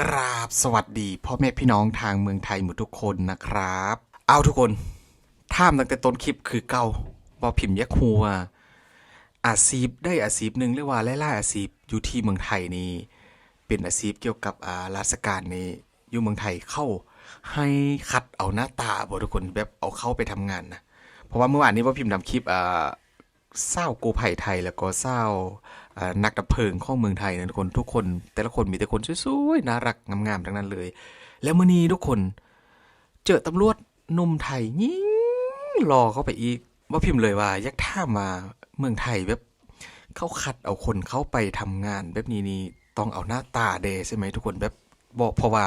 ກາບສະຫວັດດີພໍ່ແມ່ພີ່ນ້ອງທາງເມືອງໄທໝົດທຸກຄົນນະຄັບ. ເອົາທຸກຄົນ ຖາມຕັ້ງແຕ່ຕົ້ນຄລິບຄືເກົ່າ ວ່າພິມຢາກຮູ້ວ່າ ອາຊີບໃດອາຊີບໜຶ່ງ ຫຼືວ່າຫຼາຍໆອາຊີບຢູ່ທີ່ເມືອງໄທນີ້ ເປັນອາຊີບກ່ຽວກັບ ອ່າ ລາຊະການນີ້ ຢູ່ເມືອງໄທເຂົາໃຫ້ຄັດເອົາໜ້າຕາບໍ່ທຸກຄົນ? ແບບເອົາເຂົ້າໄປທຳງານນະ. ເພາະວ່າມື້ວານນີ້ບໍ່ພິມທຳຄລິບ ອ່າ ຊາວກູ້ໄພໄທ ແລ້ວກໍຊາວ ເອີ ນັກດັບເພີງຂອງເມືອງໄທນະທຸກຄົນ. ທຸກຄົນ ແຕ່ລະຄົນມີແຕ່ຄົນສວຍໆ ໜ້າລັກ ງາມໆ ທັງນັ້ນເລີຍ. ແລ້ວມື້ນີ້ທຸກຄົນ ເຈີຕຳຫຼວດໜຸ່ມໄທຍິ່ງຫຼໍ່ເຂົ້າໄປອີກ. ບໍ່ພິມເລີຍວ່າຢາກຖາມວ່າເມືອງໄທແບບເຂົາຄັດເອົາຄົນເຂົ້າໄປທຳງານແບບນີ້ນີ້ ຕ້ອງເອົາໜ້າຕາແດ່ໃຊ່ໄໝທຸກຄົນ? ແບບ ບໍ່ ເພາະວ່າ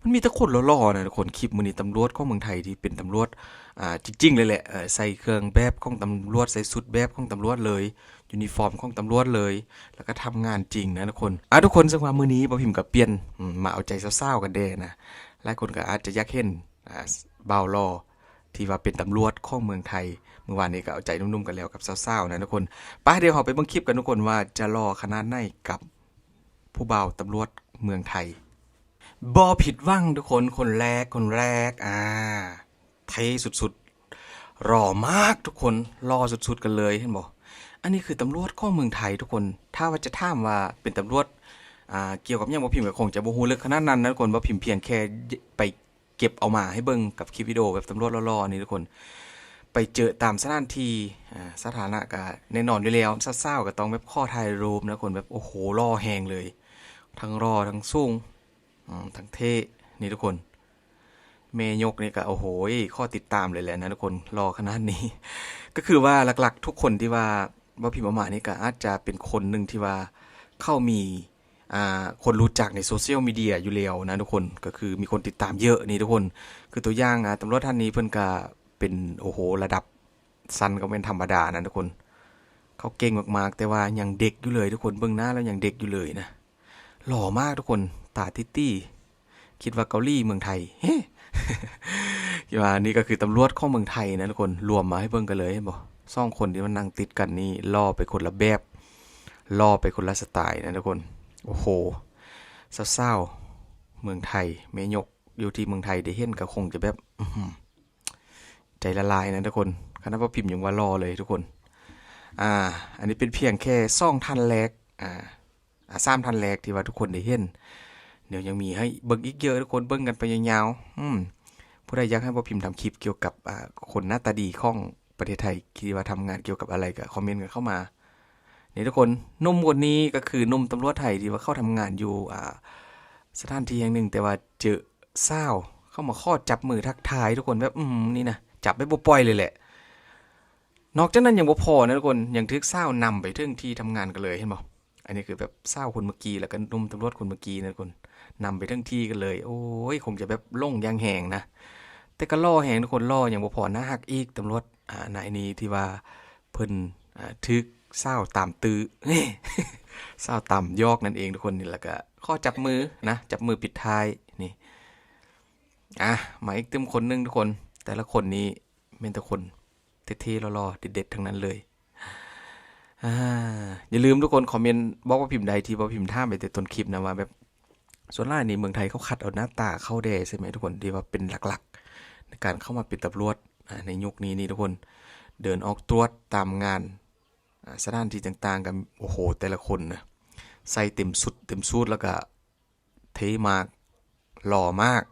ມັນມີແຕ່ຄົນຫຼໍ່ໆນະທຸກຄົນ. ຄລິບມື້ນີ້ຕຳຫຼວດຂອງເມືອງໄທທີ່ເປັນຕຳຫຼວດ ອ່າ ຈິງໆເລີຍແຫຼະ ເອີ ໃສ່ເຄື່ອງແບບຂອງຕຳຫຼວດ ໃສ່ຊຸດແບບຂອງຕຳຫຼວດເລີຍ ຢູນິຟອມຂອງຕຳຫຼວດເລີຍ ແລ້ວກໍທຳງານຈິງນະທຸກຄົນ. ອ່າ ທຸກຄົນ ເຊິ່ງວ່າມື້ນີ້ບໍ່ພິມກໍປ່ຽນ ອາ ມາເອົາໃຈສາວໆກັນແດ່ນະ. ຫຼາຍຄົນກໍອາດຈະຢາກເຫັນ ອ່າ ບ່າວຫຼໍ່ທີ່ວ່າເປັນຕຳຫຼວດຂອງເມືອງໄທ. ມື້ວານນີ້ກໍເອົາໃຈໜຸ່ມໆກັນແລ້ວກັບສາວໆນະທຸກຄົນ. ໄປ ດຽວເຮົາໄປເບິ່ງຄລິບກັນທຸກຄົນວ່າຈະຫຼໍ່ຂະໜາດໃດກັບ ຜູ້ບ່າວຕຳຫຼວດເມືອງໄທ. ບໍ່ຜິດຫວັງທຸກຄົນ ຄົນແລກ ຄົນແລກ ອ່າ ເທ່ສຸດໆ ຫຼໍ່ມາກທຸກຄົນ ຫຼໍ່ສຸດໆກັນເລີຍ ເຫັນບໍ່? ອັນນີ້ຄືຕຳຫຼວດຂອງເມືອງໄທທຸກຄົນ. ຖ້າວ່າຈະຖາມວ່າເປັນຕຳຫຼວດ ອ່າ ກ່ຽວກັບຫຍັງ ບໍ່ພິມກໍຄົງຈະບໍ່ຮູ້ເລິກຂະໜາດນັ້ນນະທຸກຄົນ. ບໍ່ພິມພຽງແຄ່ໄປ ເກັບເອົາມາໃຫ້ເບິ່ງກັບຄລິບວິດີໂອແບບຕຳຫຼວດຫຼໍ່ໆນີ້ທຸກຄົນ. ໄປເຈີຕາມສະຖານທີ່ ອາ ສາທາລະນະກະແນ່ນອນຢູ່ແລ້ວ ສາວໆກໍຕ້ອງແບບຂໍຖ່າຍຮູບນະທຸກຄົນ. ແບບ ໂອ້ໂຫ ຫຼໍ່ແຮງເລີຍ ທັງຫຼໍ່ ທັງສູງ ອາ ທັງເທ່ ນີ້ທຸກຄົນ. ແມ່ຍົກນີ້ກະ ໂອ້ໂຫ ຂໍຕິດຕາມເລີຍແຫຼະນະທຸກຄົນ ຫຼໍ່ຂະໜາດນີ້. ກໍຄືວ່າຫຼັກໆທຸກຄົນທີ່ວ່າ ບໍ່ພິມເອົາມານີ້ກະອາດຈະເປັນຄົນໜຶ່ງທີ່ວ່າເຂົາມີ ອ່າ ຄົນຮູ້ຈັກໃນໂຊຊຽວມີເດຍຢູ່ແລ້ວນະທຸກຄົນ ກໍຄືມີຄົນຕິດຕາມເຍອະນີ້ທຸກຄົນ. ຄືຕົວຢ່າງ ອ່າ ຕຳຫຼວດທ່ານນີ້ເພິ່ນກະເປັນ ໂອ້ໂຫ ລະດັບຊັ້ນກໍແມ່ນທຳມະດານະທຸກຄົນ. ເຂົາເກັ່ງມາກໆ ແຕ່ວ່າຍັງເດັກຢູ່ເລີຍທຸກຄົນ ເບິ່ງໜ້າແລ້ວຍັງເດັກຢູ່ເລີຍນະ. ຫຼໍ່ມາກທຸກຄົນ ຕາຕິດຕີ ຄິດວ່າເກົາຫຼີເມືອງໄທ ເຮ ວ່ານີ້ກໍຄືຕຳຫຼວດຂອງເມືອງໄທນະທຸກຄົນ. ລວມມາໃຫ້ເບິ່ງກັນເລີຍ ເຫັນບໍ່? ສອງຄົນທີ່ມານັ່ງຕິດກັນນີ້ ຫຼໍ່ໄປຄົນລະແບບ ຫຼໍ່ໄປຄົນລະສະໄຕນະທຸກຄົນ. ໂອ້ໂຫ ສາວໆເມືອງໄທ ແມ່ຍົກຢູ່ທີ່ເມືອງໄທໄດ້ເຫັນກໍຄົງຈະແບບ ອືຫື ໃຈລະລາຍນະທຸກຄົນ. ຂະໜາດວ່າພິມຍັງວ່າຫຼໍ່ເລີຍທຸກຄົນ. ອ່າ ອັນນີ້ເປັນພຽງແຄ່ສອງທ່ານແລກ ອ່າ ອ່າ ສາມທ່ານແລກທີ່ວ່າທຸກຄົນໄດ້ເຫັນ. ດຽວຍັງມີໃຫ້ເບິ່ງອີກເຍອະທຸກຄົນ ເບິ່ງກັນໄປຍາວໆ. ອືມ ຜູ້ໃດຢາກໃຫ້ບໍ່ພິມທຳຄລິບກ່ຽວກັບ ອ່າ ຄົນໜ້າຕາດີຂອງປະເທດໄທ ທີ່ວ່າທຳງານກ່ຽວກັບອະໄລ ກໍຄອມເມັນກັນເຂົ້າມາ. ນີ້ທຸກຄົນ ໜຸ່ມຄົນນີ້ກໍຄືໜຸ່ມຕຳຫຼວດໄທທີ່ວ່າເຂົາທຳງານຢູ່ ອ່າ ສະຖານທີ່ແຫ່ງໜຶ່ງ ແຕ່ວ່າເຈີສາວເຂົ້າມາຂໍຈັບມືທັກທາຍທຸກຄົນ. ແບບ ອືມ ນີ້ນະ ຈັບໄປບໍ່ປ່ອຍເລີຍແຫຼະ. ນອກຈາກນັ້ນຍັງບໍ່ພໍນະທຸກຄົນ ຍັງຖືກສາວນຳໄປເຖິງທີ່ທຳງານກັນເລີຍ ເຫັນບໍ່? ອັນນີ້ຄືແບບສາວຄົນເມື່ອກີ້ ແລ້ວກໍໜຸ່ມຕຳຫຼວດຄົນເມື່ອກີ້ນະທຸກຄົນ ນຳໄປເຖິງທີ່ກັນເລີຍ. ໂອ້ຍ ຄົງຈະແບບຫຼົງຢ່າງແຮງນະ. ແຕ່ກໍຫຼໍ່ແຮງທຸກຄົນ ຫຼໍ່ຍັງບໍ່ພໍ ໜ້າຮັກອີກ. ຕຳຫຼວດ ອ່າ ນາຍນີ້ທີ່ວ່າເພິ່ນ ອ່າ ຖືກສາວຕາມຕື້ ສາວຕາມຢອກນັ້ນເອງທຸກຄົນ. ນີ້ ແລ້ວກໍຂໍຈັບມືນະ ຈັບມືປິດທ້າຍນີ້. ອ່າ ມາອີກຕື່ມຄົນໜຶ່ງທຸກຄົນ. ແຕ່ລະຄົນນີ້ແມ່ນແຕ່ຄົນເທ່ໆ ຫຼໍ່ໆ ເດັດໆ ທັງນັ້ນເລີຍ. ອ່າ ຢ່າລືມທຸກຄົນ ຄອມເມັນບອກວ່າພິມໃດທີ່ບໍ່ພິມຖາມໄປແຕ່ຕົ້ນຄລິບນະ ວ່າແບບ ສ່ວນຫຼາຍນີ້ເມືອງໄທເຂົາຄັດເອົາໜ້າຕາເຂົ້າແດ່ໃຊ່ໄໝທຸກຄົນ ທີ່ວ່າເປັນຫຼັກໆໃນການເຂົ້າມາເປັນຕຳຫຼວດ ອ່າ ໃນຍຸກນີ້ນີ້ທຸກຄົນ. ເດີນອອກຕວດຕາມງານ ອ່າ ສະຖານທີ່ຕ່າງໆ ກໍ ໂອ້ໂຫ ແຕ່ລະຄົນນະ ໃສ່ເຕັມຊຸດເຕັມສູດ ແລ້ວກໍເທ່ມາກ ຫຼໍ່ມາກ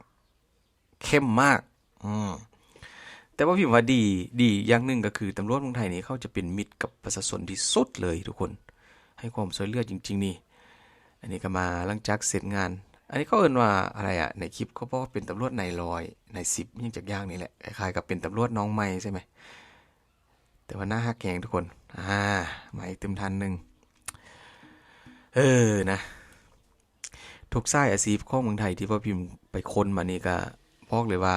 ເຂັ້ມມາກ. ອືມ ແຕ່ວ່າພິມວ່າດີ ດີຢ່າງໜຶ່ງກໍຄືຕຳຫຼວດເມືອງໄທນີ້ ເຂົາຈະເປັນມິດກັບປະຊາຊົນທີ່ສຸດເລີຍທຸກຄົນ ໃຫ້ຄວາມຊ່ວຍເຫຼືອຈິງໆນີ້. ອັນນີ້ກໍມາຫຼັງຈາກເສັດງານ ອັນນີ້ເຂົາເອີ້ນວ່າອະໄລອະ ໃນຄລິບເຂົາບອກວ່າເປັນຕຳຫຼວດນາຍຮ້ອຍ ນາຍສິບ ຫຍັງຈັກຢ່າງນີ້ແຫຼະ ຄ້າຍໆກັບເປັນຕຳຫຼວດນ້ອງໃໝ່ໃຊ່ໄໝ? ແຕ່ວ່າໜ້າຮັກແຮງທຸກຄົນ. ອ່າ ມາອີກຕື່ມທ່ານໜຶ່ງ. ເອີ ນະ ທຸກສາຍອາຊີບຂອງເມືອງໄທທີ່ວ່າພິມໄປຄົ້ນມານີ້ ກໍບອກເລີຍວ່າ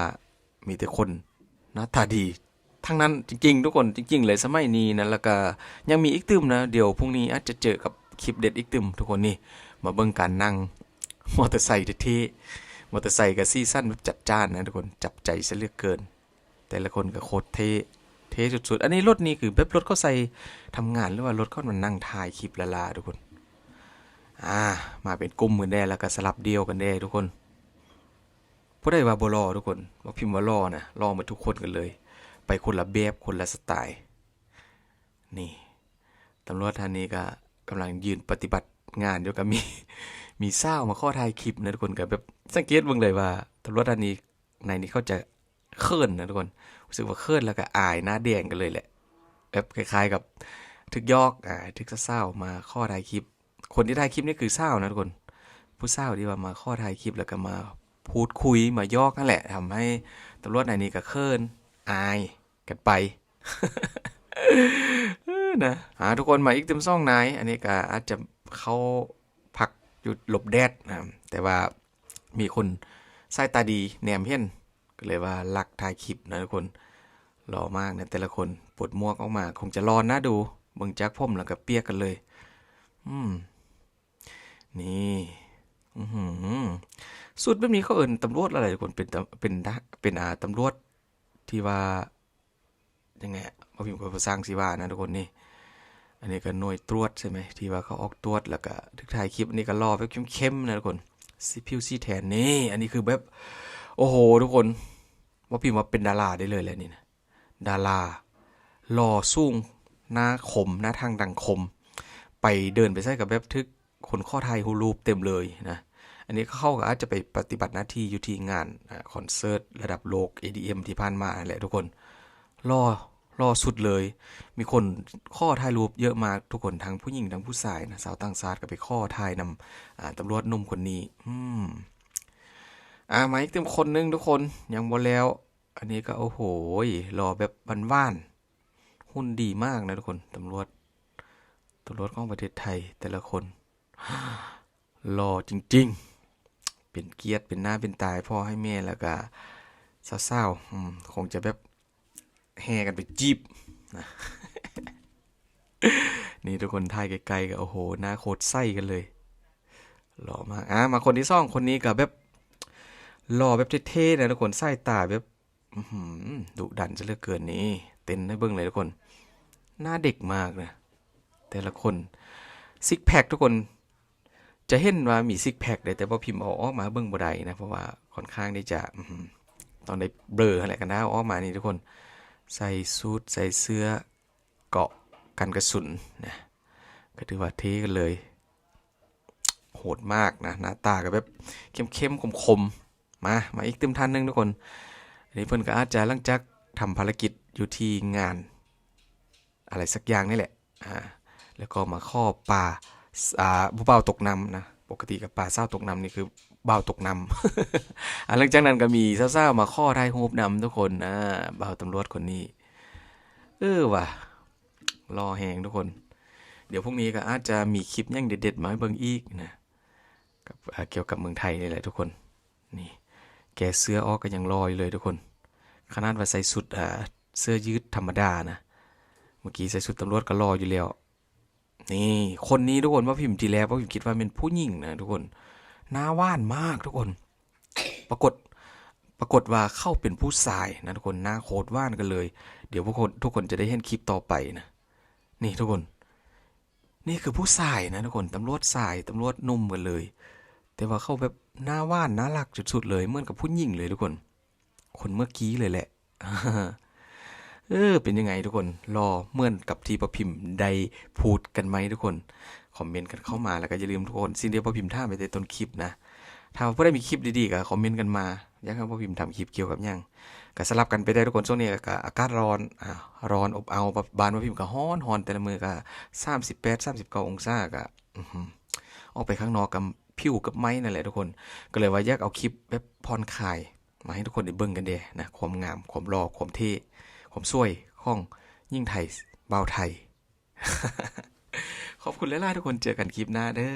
ມີແຕ່ຄົນໜ້າຕາດີທັງນັ້ນ ຈິງໆ ທຸກຄົນ ຈິງໆ ເລີຍ ສະໄໝນີ້ນະ. ແລ້ວກໍຍັງມີອີກຕື່ມນະ ດຽວພຸ່ງນີ້ອາດຈະເຈີກັບຄລິບເດັດອີກຕື່ມທຸກຄົນ. ນີ້ ມາເບິ່ງການນັ່ງມໍເຕີໄຊເທ່ໆ ມໍເຕີໄຊກໍສີສັນແບບຈັດຈ້ານນະທຸກຄົນ ຈັບໃຈຊະເຫຼືອເກີນ. ແຕ່ລະຄົນກໍໂຄດເທ່ ເທ່ສຸດໆ. ອັນນີ້ລົດນີ້ຄືແບບລົດເຂົາໃສ່ທຳງານ ຫຼືວ່າລົດເຂົາມານັ່ງຖ່າຍຄລິບລ້າໆ ທຸກຄົນ. ອ່າ ມາເປັນກຸ່ມກັນແດ່ ແລ້ວກໍສະຫຼັບດ່ຽວກັນແດ່ທຸກຄົນ. ຜູ້ໃດວ່າບໍ່ຫຼໍ່ທຸກຄົນ ບໍ່ພິມວ່າຫຼໍ່ນະ ຫຼໍ່ໝົດທຸກຄົນກັນເລີຍ ໄປຄົນລະແບບ ຄົນລະສະຕາຍ. ນີ້ ຕຳຫຼວດທ່ານນີ້ກໍກຳລັງຢືນປະຕິບັດງານຢູ່ ກໍມີ ມີສາວມາຂໍຖ່າຍຄລິບນະທຸກຄົນ. ກໍແບບສັງເກດເບິ່ງໄດ້ວ່າ ຕຳຫຼວດທ່ານນີ້ ໃນນີ້ເຂົາຈະເຂີນນະທຸກຄົນ ຮູ້ສຶກວ່າເຂີນ ແລ້ວກໍອາຍ ໜ້າແດງກັນເລີຍແຫຼະ ແບບຄ້າຍໆກັບຖືກຢອກ ອ່າ ຖືກສາວໆມາຂໍຖ່າຍຄລິບ. ຄົນທີ່ຖ່າຍຄລິບນີ້ຄືສາວນະທຸກຄົນ ຜູ້ສາວທີ່ວ່າມາຂໍຖ່າຍຄລິບ ແລ້ວກໍມາພູດຄຸຍ ມາຢອກຫັ້ນແຫຼະ ທຳໃຫ້ຕຳຫຼວດນາຍນີ້ກໍເຂີນ ອາຍກັນໄປ ເອີ ນະ. ອ່າ ທຸກຄົນ ມາອີກຕື່ມສອງນາຍ ອັນນີ້ກໍອາດຈະເຂົ້າພັກຢູ່ຫຼົບແດດນະ ແຕ່ວ່າມີຄົນສາຍຕາດີແນມເຫັນ ກໍເລີຍວ່າລັກຖ່າຍຄລິບນະທຸກຄົນ. ຫຼໍ່ມາກນະແຕ່ລະຄົນ ປົດໝວກອອກມາ ຄົງຈະຫຼອນໜ້າດູ ເບິ່ງຈາກຜົມແລ້ວກໍປຽກກັນເລີຍ. ອືມ ນີ້ ອື້ຫື ຊຸດແບບນີ້ເຂົາເອີ້ນຕຳຫຼວດອະໄລທຸກຄົນ ເປັນຕຳ ເປັນ ເປັນ ອ່າ ຕຳຫຼວດທີ່ວ່າ ຍັງໄງ ບໍ່ພິມກໍບໍ່ຊ່າງຊິວ່ານະທຸກຄົນ. ນີ້ ອັນນີ້ກໍໜ່ວຍຕວດໃຊ່ໄໝ ທີ່ວ່າເຂົາອອກຕວດ ແລ້ວກໍຖືກຖ່າຍຄລິບ. ອັນນີ້ກໍຫຼໍ່ແບບເຂັ້ມໆນະທຸກຄົນ ສີຜິວສີແທນ. ນີ້ ອັນນີ້ຄືແບບ ໂອ້ໂຫ ທຸກຄົນ ບໍ່ພິມວ່າເປັນດາລາໄດ້ເລີຍແຫຼະນີ້ນະ. ດາລາ ຫຼໍ່ສູງ ໜ້າຄົມ ໜ້າທັງດັງຄົມ ໄປເດີນໄປໃສກໍແບບຖືກຄົນຂໍຖ່າຍຮູບເຕັມເລີຍນະ. ອັນນີ້ເຂົາກໍອາດຈະໄປປະຕິບັດໜ້າທີ່ຢູ່ທີ່ງານ ອ່າ ຄອນເສີດລະດັບໂລກ ເອດີເອັມ ທີ່ຜ່ານມາຫັ້ນແຫຼະທຸກຄົນ. ຫຼໍ່ ຫຼໍ່ສຸດເລີຍ ມີຄົນຂໍຖ່າຍຮູບເຍອະມາກທຸກຄົນ ທັງຜູ້ຍິງທັງຜູ້ຊາຍນະ ຊາວຕ່າງຊາດກໍໄປຂໍຖ່າຍນຳ ອ່າ ຕຳຫຼວດໜຸ່ມຄົນນີ້. ອືມ ອ່າ ມາອີກຕື່ມຄົນໜຶ່ງທຸກຄົນ ຍັງບໍ່ແລ້ວ. ອັນນີ້ກໍ ໂອ້ໂຫ ຫຼໍ່ແບບຫວານໆ ຫຸ່ນດີມາກນະທຸກຄົນ. ຕຳຫຼວດ ຕຳຫຼວດຂອງປະເທດໄທແຕ່ລະຄົນ ຫຼໍ່ຈິງໆ ເປັນກຽດເປັນໜ້າເປັນຕາໃຫ້ພໍ່ໃຫ້ແມ່ ແລ້ວກະສາວໆ ອືມ ຄົງຈະແບບແຫ່ກັນໄປຈີບນະ. ນີ້ທຸກຄົນ ຖ່າຍໃກ້ໆກໍ ໂອ້ໂຫ ໜ້າໂຄດໃສກັນເລີຍ ຫຼໍ່ມາກ. ອ່າ ມາຄົນທີສອງ ຄົນນີ້ກໍແບບຫຼໍ່ແບບເທ່ໆນະທຸກຄົນ ສາຍຕາແບບ ອື້ຫື ດຸດັນຊະເຫຼືອເກີນ. ນີ້ ເຕັ້ນໃຫ້ເບິ່ງເລີຍທຸກຄົນ ໜ້າເດັກມາກນະ ແຕ່ລະຄົນ ຊິກແພັກທຸກຄົນ. ຈະເຫັນວ່າມີຊິກແພັກເດ້ ແຕ່ບໍ່ພິມເອົາອອກມາໃຫ້ເບິ່ງບໍ່ໄດ້ນະ ເພາະວ່າຄ່ອນຂ້າງທີ່ຈະ ອືຫື ຕ້ອງໄດ້ເບລີຫັ້ນແຫຼະ ຄັນຖ້າເອົາອອກມານີ້ທຸກຄົນ. ໃສ່ຊຸດ ໃສ່ເສື້ອເກາະກັນກະສຸນນະ ກໍຖືວ່າເທ່ກັນເລີຍ ໂຫດມາກນະ. ໜ້າຕາກໍແບບເຂັ້ມໆ ຄົມໆ. ມາ ມາອີກຕື່ມທ່ານໜຶ່ງທຸກຄົນ. ອັນນີ້ເພິ່ນກໍອາດຈະ ຫຼັງຈາກທຳພາລະກິດຢູ່ທີ່ງານ ອະໄລສັກຢ່າງນີ້ແຫຼະ ອ່າ ແລ້ວກໍມາຂໍປາ ອ່າ ຜູ້ບ່າວຕົກນ້ຳນະ. ປົກກະຕິກໍປາສາວຕົກນ້ຳ ນີ້ຄືບ່າວຕົກນ້ຳ. ອ່າ ຫຼັງຈາກນັ້ນກໍມີສາວໆມາຂໍຖ່າຍຮູບນຳທຸກຄົນ. ອ່າ ບ່າວຕຳຫຼວດຄົນນີ້ ເອີວ່າ ຫຼໍ່ແຮງທຸກຄົນ. ດຽວພວກນີ້ກໍອາດຈະມີຄລິບຫຍັງເດັດໆມາໃຫ້ເບິ່ງອີກນະ ກັບ ອ່າ ກ່ຽວກັບເມືອງໄທນີ້ແຫຼະທຸກຄົນ. ນີ້ ແກະເສື້ອອອກກໍຍັງຫຼໍ່ຢູ່ເລີຍທຸກຄົນ ຂະໜາດວ່າໃສ່ຊຸດ ອ່າ ເສື້ອຢືດທຳມະດານະ. ເມື່ອກີ້ໃສ່ຊຸດຕຳຫຼວດກໍຫຼໍ່ຢູ່ແລ້ວ. ນີ້ ຄົນນີ້ທຸກຄົນ ວ່າພິມທີແລກ ວ່າພິມຄິດວ່າແມ່ນຜູ້ຍິງນະທຸກຄົນ ໜ້າຫວານມາກທຸກຄົນ. ປາກົດ ປາກົດວ່າເຂົາເປັນຜູ້ຊາຍນະທຸກຄົນ ໜ້າໂຄດຫວານກັນເລີຍ. ດຽວພວກຄົນ ທຸກຄົນຈະໄດ້ເຫັນຄລິບຕໍ່ໄປນະ. ນີ້ທຸກຄົນ ນີ້ຄືຜູ້ຊາຍນະທຸກຄົນ ຕຳຫຼວດຊາຍ ຕຳຫຼວດໜຸ່ມກັນເລີຍ ແຕ່ວ່າເຂົາແບບໜ້າຫວານໜ້າຮັກສຸດໆເລີຍ ເໝືອນກັບຜູ້ຍິງເລີຍທຸກຄົນ ຄົນເມື່ອກີ້ເລີຍແຫຼະ. ເອີ ເປັນຍັງໄງທຸກຄົນ ຫຼໍ່ເໝືອນກັບທີ່ປາພິມໄດ້ພູດກັນໄໝທຸກຄົນ? ຄອມເມັນກັນເຂົ້າມາ ແລ້ວກໍຢ່າລືມທຸກຄົນ ສິ່ງທີ່ປາພິມຖາມໄປແຕ່ຕົ້ນຄລິບນະ ຖ້າວ່າຜູ້ໃດມີຄລິບດີໆກໍຄອມເມັນກັນມາ ຢາກໃຫ້ປາພິມທຳຄລິບກ່ຽວກັບຫຍັງ ກໍສະຫຼັບກັນໄປໄດ້ທຸກຄົນ. ຊ່ວງນີ້ກໍອາກາດຮ້ອນ ອ່າ ຮ້ອນອົບເອົາ ບ້ານປາພິມກໍຮ້ອນໆ ແຕ່ລະມື້ກໍສາມສິບແປດ ສາມສິບເກົ້າອົງສາ ກໍ ອືຫື ອອກໄປຂ້າງນອກກໍຜິວກັບໄໝນັ້ນແຫຼະທຸກຄົນ. ກໍເລີຍວ່າຢາກເອົາຄລິບແບບຜ່ອນຄາຍມາໃຫ້ທຸກຄົນໄດ້ເບິ່ງກັນແດ່ນະ ຄວາມງາມ ຄວາມຫຼໍ່ ຄວາມເທ່ ຄວາມສວຍຂອງຍິງໄທ ບ່າວໄທ. ຂອບຄຸນຫຼາຍໆທຸກຄົນ ເຈີກັນຄລິບໜ້າເດີ.